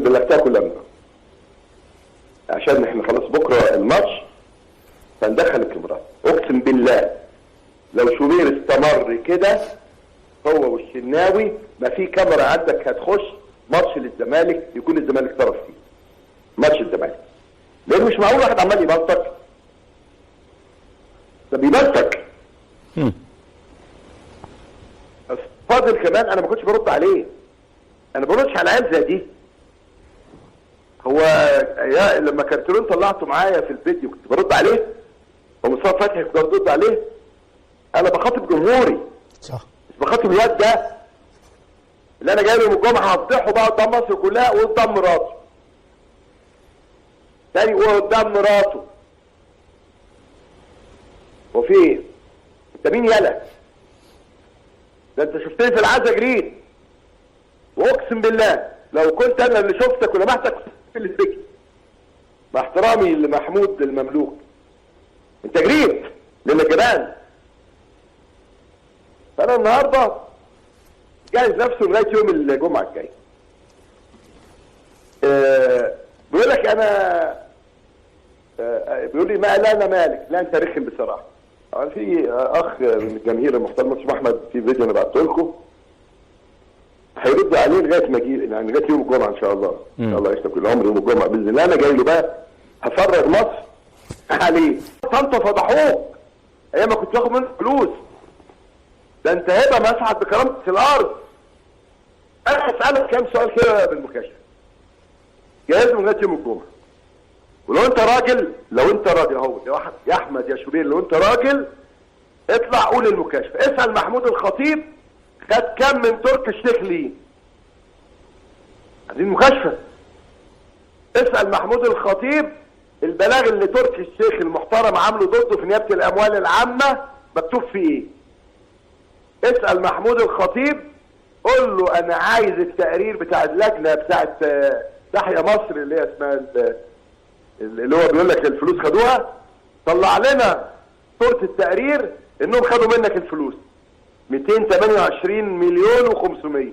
اللي بلغتها كلها منه. عشان احنا خلاص بكره الماتش فندخل الكاميرات. اقسم بالله لو شوبير استمر كده هو والشناوي ما في كاميرا عندك هتخش ماتش للزمالك يكون الزمالك طرف فيه. ماتش الزمالك. لان مش معقول واحد عمال يبلطك. ده بيبلطك. فاضل كمان انا ما كنتش برد عليه. انا ما بردش على عيال زي دي. هو يا لما كارتلون طلعته معايا في الفيديو كنت برد عليه، ومصطفى فتحي كنت برد عليه. انا بخاطب جمهوري، صح، مش بخاطب الواد ده اللي انا جايبه من الجمعة هفضحه بقى قدام مصر كلها وقدام مراته. تاني وقدام مراته. هو في ايه؟ انت مين يالا؟ ده انت شفتني في العزا جريت. واقسم بالله لو كنت انا اللي شفتك ولمحتك كنت اللي في مع احترامي لمحمود المملوك، انت جريت لانك جبان. فانا النهارده جاهز نفسه لغاية يوم الجمعة الجاي. بيقول لك انا بيقول لي ما لا انا مالك، لا انت رخم بصراحة. في اخ من الجماهير المحترم اسمه احمد في فيديو انا بعته لكم هيرد عليه لغاية ما اجي، يعني لغاية يوم الجمعة ان شاء الله. ان شاء الله يكتب كل عمر يوم الجمعة باذن الله. انا جاي له بقى هفرغ مصر عليه. طنطا فضحوك ايام ما كنت باخد منه فلوس. ده انت هبه مسحت بكرامتك الارض. انا هسالك كام سؤال كده بالمكاشفه. جاهز لغاية يوم الجمعة. ولو انت راجل، لو انت راجل اهو يا احمد يا شوبير، لو انت راجل اطلع قول المكاشفه. اسال محمود الخطيب خد كام من تركي الشيخ ليه؟ عايزين مكاشفه. اسال محمود الخطيب البلاغ اللي تركي الشيخ المحترم عامله ضده في نيابة الاموال العامة مكتوب فيه ايه؟ اسال محمود الخطيب قول له انا عايز التقرير بتاع اللجنة بتاعت تحيا مصر اللي هي اسمها اللي هو بيقول لك الفلوس خدوها، طلع لنا صوره التقرير انهم خدوا منك الفلوس 228 مليون و500.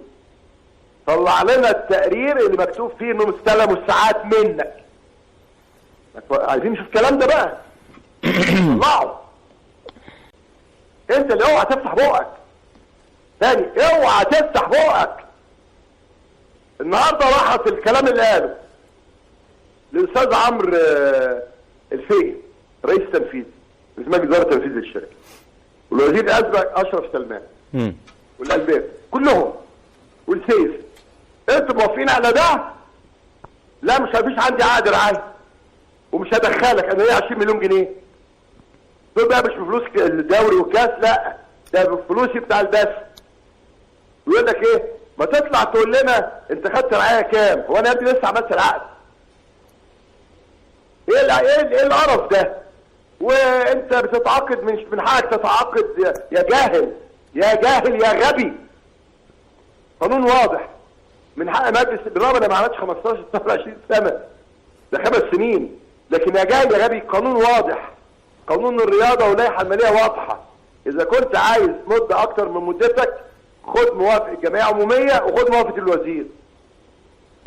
طلع لنا التقرير اللي مكتوب فيه انهم استلموا الساعات منك. عايزين نشوف الكلام ده بقى. طلعوا. انت اللي اوعى تفتح بقك تاني، اوعى تفتح بقك. النهارده راحت الكلام اللي قاله للاستاذ عمرو الفقي رئيس التنفيذي رئيس مجلس ادارة تنفيذ الشركة، والوزير الازبك اشرف سلمان والالباب كلهم والسيف. انتوا موافقين على ده؟ لا، مش مفيش عندي عقد رعاية ومش هدخلك، انا ليا 20 مليون جنيه. دول بقى مش بفلوس الدوري والكاس، لا ده بفلوسي بتاع البث. يقول لك ايه؟ ما تطلع تقول لنا انت خدت رعاية كام؟ هو انا يا ابني لسه عملت العقد. ايه ايه القرف ده؟ وانت بتتعاقد، مش من حقك تتعاقد يا جاهل يا جاهل يا غبي. قانون واضح، من حق مجلس، بالرغم انا ما عملتش 15 20 سنة، ده 5 سنين، لكن يا جاهل يا غبي قانون واضح، قانون الرياضة واللائحه المالية واضحة. اذا كنت عايز مده اكتر من مدتك خد موافقة الجمعية العمومية وخد موافقة الوزير.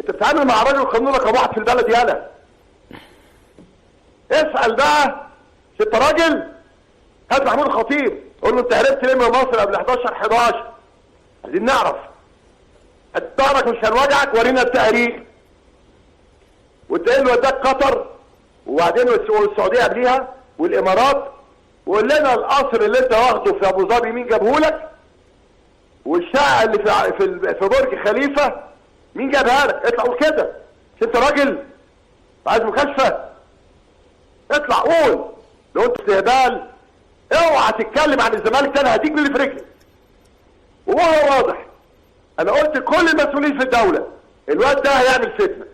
انت بتتعامل مع راجل قانون رقم 1 في البلد. يالا اسال بقى، مش انت راجل؟ هات محمود الخطيب قول له انت هربت ليه من مصر قبل 11/11؟ عايزين نعرف. هتعرف مش هنوجعك، ورينا التقرير. وانت ايه اللي وداك قطر وبعدين والسعودية قبليها والامارات؟ وقول لنا القصر اللي انت واخده في ابو ظبي مين جابهولك؟ والشقه اللي في برج خليفة مين جابها لك؟ اطلع قول كده، مش انت راجل عايز مكاشفه؟ اطلع قول. لو انت استهبال اوعى تتكلم عن الزمالك تاني، هديك من اللي في رجلك. وهو واضح، انا قلت كل المسؤولين في الدولة الواد ده هيعمل فتنة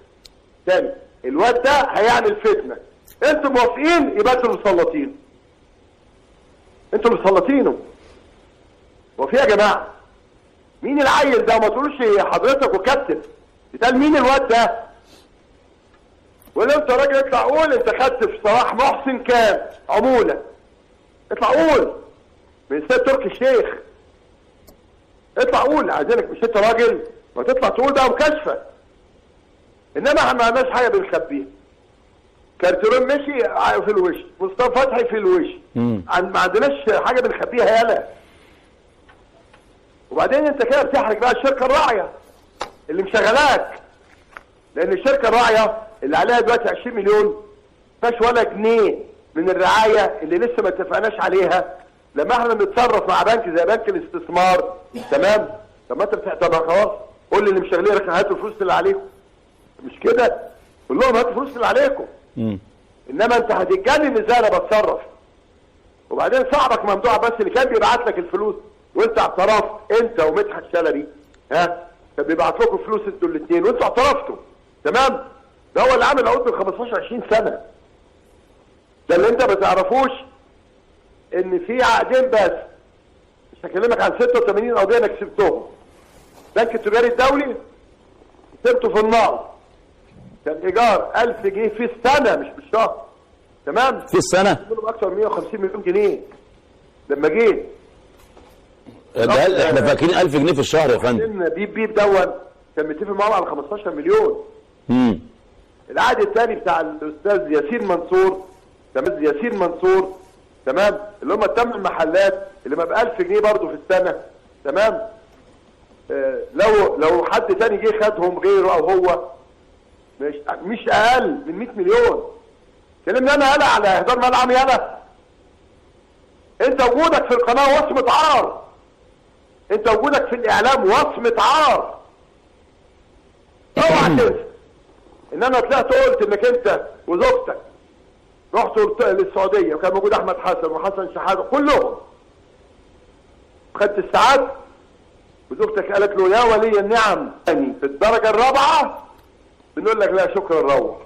تاني، الواد ده هيعمل فتنة. انتوا موافقين يبقى انتوا مسلطين، انتوا مسلطينه. وفي يا جماعة مين العيل ده؟ ما تقولوش حضرتك وكابتن، بيتقال مين الواد ده؟ ولا انت راجل اطلع قول انت خدت في صلاح محسن كام عمولة؟ اطلع قول من السيد تركي الشيخ، اطلع قول، عايزينك، مش انت راجل؟ ما تطلع تقول بقى مكاشفه. انما احنا ما عندناش حاجة بنخبيها. كارتيرون مشي في الوش، مصطفى فتحي في الوش، ما عندناش حاجة بنخبيها. يالا. وبعدين انت كده بتحرج بقى الشركة الراعيه اللي مشغلاك، لان الشركة الراعيه اللي عليها دلوقتي 20 مليون ما فيهاش ولا جنيه من الرعاية اللي لسه ما اتفقناش عليها. لما احنا بنتصرف مع بنك زي بنك الاستثمار، تمام؟ طب ما انت طب خلاص قول لي اللي مشغلينك هاتوا الفلوس اللي عليكم، مش كده؟ قول لهم هاتوا الفلوس اللي عليكم. انما انت هتتجنن ازاي انا بتصرف؟ وبعدين صاحبك ممدوح بس اللي كان بيبعت لك الفلوس وانت اعترفت، انت ومدحت شلبي، ها، كان بيبعت لكم فلوس انتوا الاثنين وانتوا اعترفتوا، تمام؟ ده هو اللي عامل عقود من 15 20 سنة. ده اللي انت ما تعرفوش ان في عقدين بس، مش هكلمك عن 86 قضية انا كسبتهم. بنك التجاري الدولي كسبته في النقض، كان ايجار 1000 جنيه في السنة مش في الشهر، تمام؟ في السنة منهم اكثر من 150 مليون جنيه لما جيت. ده احنا فاكرين 1000 جنيه في الشهر يا فندم. بيب بيب دون كان متفق معاهم على 15 مليون. العقد الثاني بتاع الاستاذ ياسين منصور، تمام؟ ياسين منصور، تمام، اللي هم الثمان محلات اللي ما ب 1000 جنيه برضه في السنة، تمام؟ لو حد تاني جه خدهم غيره او هو مش اقل من 100 مليون. كلمني انا يالا على اهدار مال عام يالا. انت وجودك في القناة وصمة عار، انت وجودك في الاعلام وصمة عار. اوعى تنسى ان انا طلعت قلت انك انت وزوجتك رحتوا للسعودية وكان موجود احمد حسن وحسن شحاته كلهم، خدت الساعات وزوجتك قالت له يا ولي النعم في الدرجة الرابعة، بنقول لك لا شكرا روح.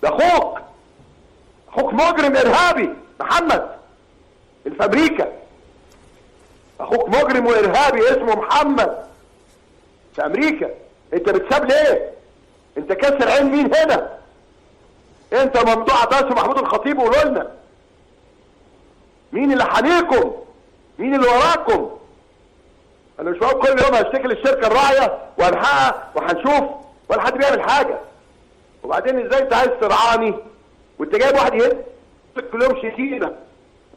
ده اخوك، اخوك مجرم ارهابي محمد اللي في امريكا، اخوك مجرم وارهابي اسمه محمد في امريكا. انت بتساب ليه؟ انت كسر عين مين هنا؟ انت ممدوح عباس ومحمود الخطيب، قولوا لنا مين اللي حاليكم؟ مين اللي وراكم؟ انا مش بقول كل يوم هشتكي للشركة الراعيه وهنحقق وهنشوف، ولا حد بيعمل حاجة. وبعدين ازاي انت عايز ترعاني وانت جايب واحد يهد كل يوم شتيمه،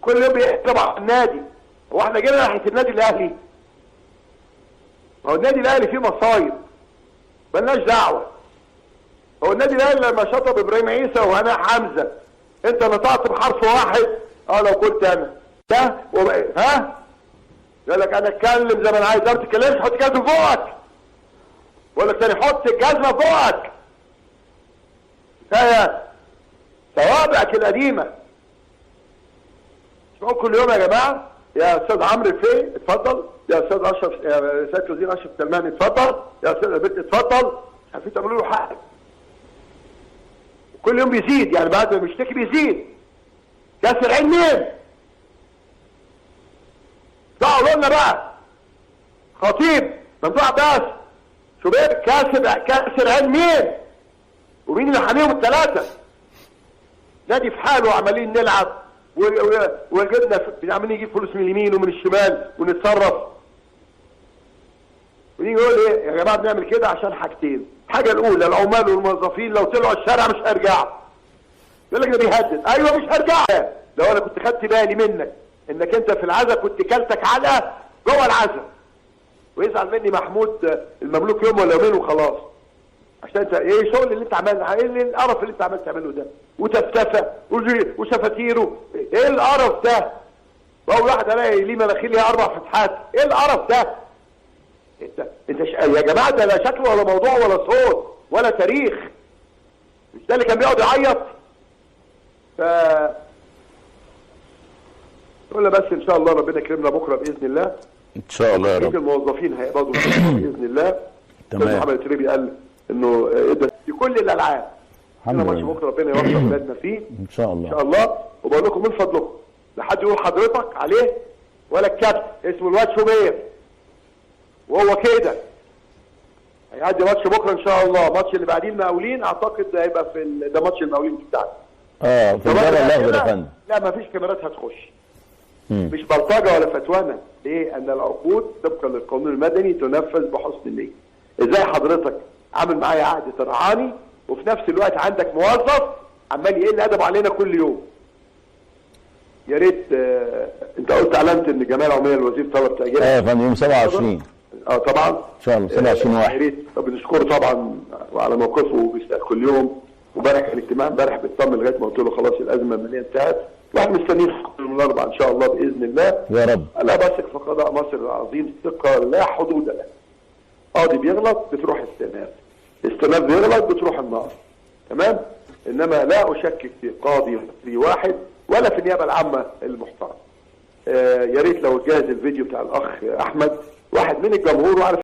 كل يوم بيضرب على النادي؟ هو احنا جينا ناحية النادي الاهلي؟ ما هو النادي الاهلي فيه مصايب مالناش دعوه. هو النادي الاهلي لما شطب ابراهيم عيسى وهناء حمزة انت نطقت بحرف واحد، لو كنت انا ده ها؟ يقول لك انا اتكلم زي ما انا عايز. لا ما تتكلمش، حط الجزمة فوقك. بقول لك تاني حط الجزمة فوقك. كفاية صوابعك القديمة. مش معقول كل يوم يا جماعة يا استاذ عمرو فيه اتفضل، يا استاذ اشرف، يا سيادة الوزير اشرف سلمان اتفضل، يا استاذ البت اتفضل، مش عارفين تعملوا له حق. كل يوم بيزيد، يعني بعد ما بيشتكي بيزيد. كسر عين مين؟ تعالوا لنا بقى خطيب ممدوح عباس شوبير كاسر عين مين؟ ومين اللي حاميهم الثلاثة؟ نادي في حاله وعمالين نلعب وجبنا عمالين نجيب فلوس من اليمين ومن الشمال ونتصرف. ونيجي يقول ايه يا جماعة؟ بنعمل كده عشان حاجتين، الحاجة الاولى العمال والموظفين لو طلعوا الشارع مش هيرجعوا. يقول لك ده بيهدد. ايوه مش هرجع. لو انا كنت خدت بالي منك انك انت في العزا كنت كلتك علقه جوه العزا. ويزعل مني محمود المملوك يوم ولا يومين وخلاص. عشان انت ايه الشغل اللي انت عمال، ايه القرف اللي انت عمال تعمله ده؟ وتفتفه وشفاتيره، ايه القرف ده؟ واول واحد الاقي ليه مناخير ليها 4 فتحات، ايه القرف ده؟ انت يا جماعة ده لا شكل ولا موضوع ولا صوت ولا تاريخ. مش ده اللي كان بيقعد يعيط؟ ف قلنا بس ان شاء الله ربنا يكرمنا بكره باذن الله. ان شاء الله يا رب. الموظفين هيقبضوا باذن الله. تمام. محمد التريبي قال انه ادى في كل الالعاب. الحمد لله. ماتش بكره ربنا يوفق اولادنا فيه ان شاء الله. ان شاء الله. وبقول لكم من فضلكم لا حد يقول حضرتك عليه ولا الكابتن، اسمه الواد شوبير. وهو كده هيعدي ماتش بكره ان شاء الله، ماتش اللي بعديه المقاولين اعتقد ده هيبقى في ده ماتش المقاولين بتاعنا. في الجبل الاخضر يا فندم. لا مفيش كاميرات هتخش. مش بلطجه ولا فتوانه، ليه؟ ان العقود طبقا للقانون المدني تنفذ بحسن النية. ازاي حضرتك عامل معايا عقد ترعاني، وفي نفس الوقت عندك موظف عمال يقل ادبه علينا كل يوم. يا ريت انت قلت اعلنت ان جمال عمية الوزير طلب تاجيلها. اه يا فندم يوم 27. طبعا ان شاء الله 27 واحد. يا ريت. طب بنشكره طبعا وعلى موقفه وبيسال كل يوم. وامبارح كان اجتماع امبارح بيطمن لغاية ما قلت له خلاص الازمة المالية انتهت، واحنا مستنيين يوم الاربعاء ان شاء الله باذن الله. يا رب. انا بثق في قضاء مصر العظيم ثقة لا حدود لها. قاضي بيغلط بتروح استئناف، استئناف بيغلط بتروح النار. تمام؟ انما لا اشكك في قاضي مصري واحد ولا في النيابة العامة المحترمة. يا ريت لو تجهز الفيديو بتاع الاخ احمد، واحد من الجمهور، وعلى